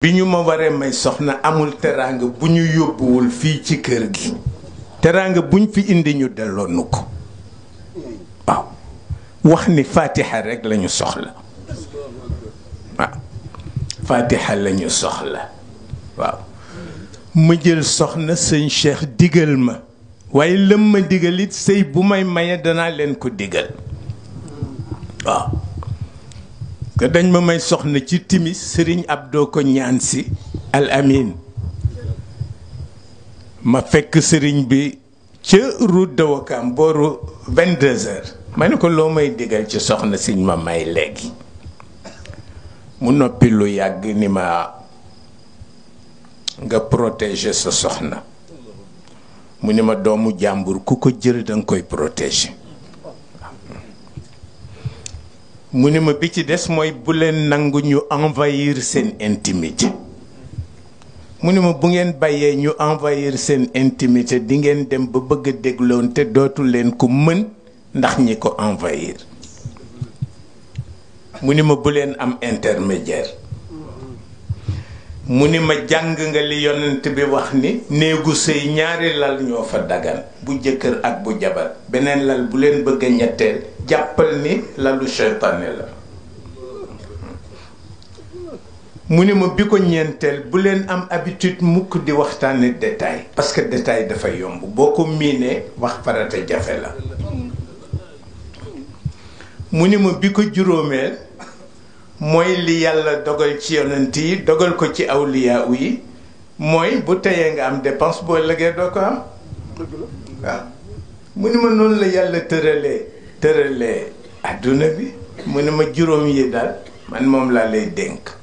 bi ñu ma waree may soxna amul teraanga bu ñu yóbbuwul fii ci kër gi teraanga buñ fi indi ñu delloo nu ko waaw wax ni fatiha rek lañu soxla waaw fatiha lañu soxla waaw ma jël soxna sëñ Cheikh digal ma waaye lëm ma digal it sëy bu may maye danaa leen ko digal waaw que dañ ma may soxna ci timis Serigne Abdou ko ñaan si al amin ma fekk Serigne bi ca route de Ouakam booru 22h ma ne ko loo may digal ci soxna siñ ma may léegi mu noppi lu yàgg ni ma nga protéger sa soxna mu ni ma doomu jàmbur ku ko jël danga koy protéger mu ni ma bi ci des mooy bu leen nangu ñu envahir seen intimité mu ni ma bu ngeen bàyyee ñu envahir seen intimité di ngeen dem ba bëgg a dégloon te dootu leen ko mën ndax ñi ko envahir mu ni ma bu leen am intermédiaire mu ni ma jàng nga li yonent bi wax ni néegu sëy ñaari lal ñoo fa dagan bu jëkkër ak bu jabar beneen lal bu leen bëgg a ñetteel jàppal ni lalu seytaane la mu ni ma bi ko ñeenteel bu leen am habitude mukk di waxtaane détail parce que détail dafa yomb boo ko miinee wax farata jafe la mu ni ma bi ko juróomeel mooy li yàlla dogal ci yonent yi dogal ko ci awliya yi mooy bu teyee nga am dépense boo ëllëgee doo ko am waaw mu ni ma noonu la yàlla tëralee adduna bi mu ni ma juróom yi daal man moom laa lay dénk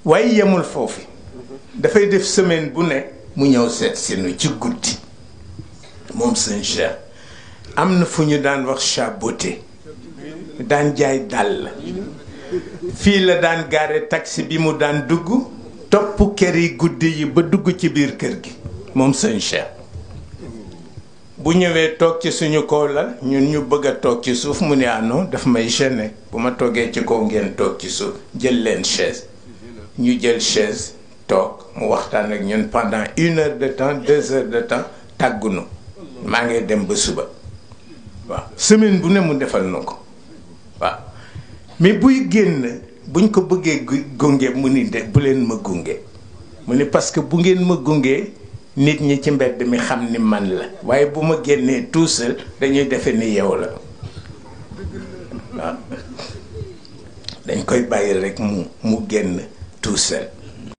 waaye yemul foofu dafay def semaine bu ne mu ñëw seet sinu ci guddi moom sëñ Cheikh am na fu ñu daan wax chaboté daan jaay dàll fii la daan gaare taxi bi mu daan dugg topp kër yi guddi yi ba dugg ci biir kër gi moom sëñ Cheikh bu ñëwee toog ci suñu kaw lal ñun ñu bëgg a toog ci suuf mu ne ah non daf may gêner bu ma toogee ci kaw ngeen toog ci suuf jël leen chaise ñu jël chaise toog mu waxtaan ak ñun pendant 1 heure de temps 2 heures de temps tàggunu maa ngi dem ba suba waaw semaine bu ne mu defal na ko waaw mais buy génn buñ ko bëggee gunge mu ni de bu leen ma gunge mu ni parce que bu ngeen ma gungee nit ñi ci mbedd mi xam ni man la waaye bu ma génnee tout seul dañuy defe ni yow la waaw dañ koy bàyyi rek mu génn tout seul